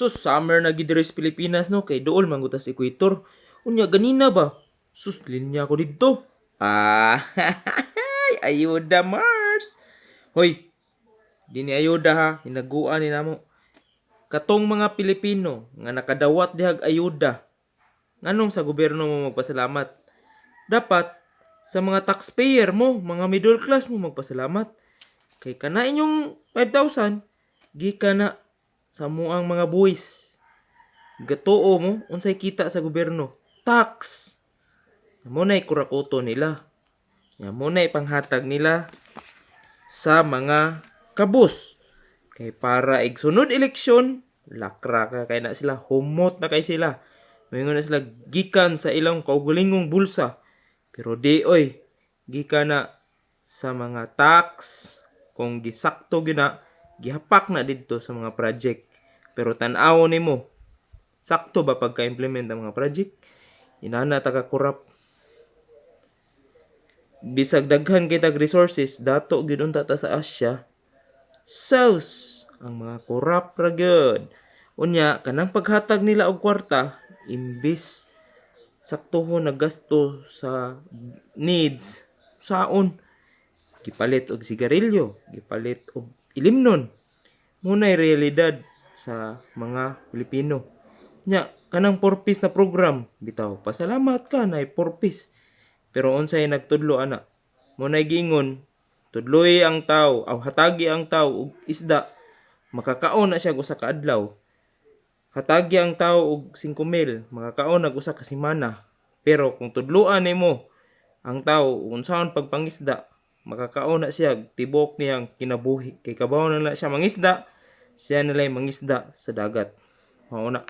So summer na gid diri sa Pilipinas, no, kay duol man gud ta sa equator. Unya ganina ba? Sus, linya ko didto. Ah, ayuda Mars. Hoy, di ni ayuda ha, hinaguan ni namo. Katong mga Pilipino nga nakadawat dihag ayuda, nganong sa gobyerno mo magpasalamat? Dapat sa mga taxpayer mo, mga middle class mo magpasalamat. Kay kana inyong 5,000 gikan na sa amoang mga buwis. Gatuo mo unsay kita sa gobyerno? Tax. Mao nay kurakoto nila. Ya mao nay panghatag nila sa mga kabus. Kay para igsunod eleksyon, lakra ka kay na sila, humot na kay sila. Moingon na sila gikan sa ilang kaugalingong bulsa. Pero di oy, gikan na sa mga tax kung gisakto gyud na, gihapak na didto sa mga project. Pero tan-awon nimo, sakto ba pagka-implement ang mga project? Inana ta ka corrupt. Bisag daghan kay tag resources, dato gyud unta ta sa Asia. Sus, ang mga corrupt ra gyud. Unya kanang paghatag nila og kwarta, imbis saktuhon na gasto sa needs, saon gipalit og sigarilyo, gipalit og ilimnon. Mao nay realidad sa mga Pilipino. Nya kanang 4Ps na program, bitaw pasalamat ka nay 4Ps. Pero unsay nagtudlo ana? Mao nay giingon, tudloi ang tawo aw hatagi ang tawo og isda, makakaon na siya og usa ka adlaw. Hatagi ang tawo og 5,000, makakaon nag usa ka semana. Pero kung tudloan nimo ang tawo unsaon pagpangisda, makakaon na siya tibuok niyang kinabuhi kay kabaw na na siya mangisda, siya na lay mangisda sa dagat. Mao na.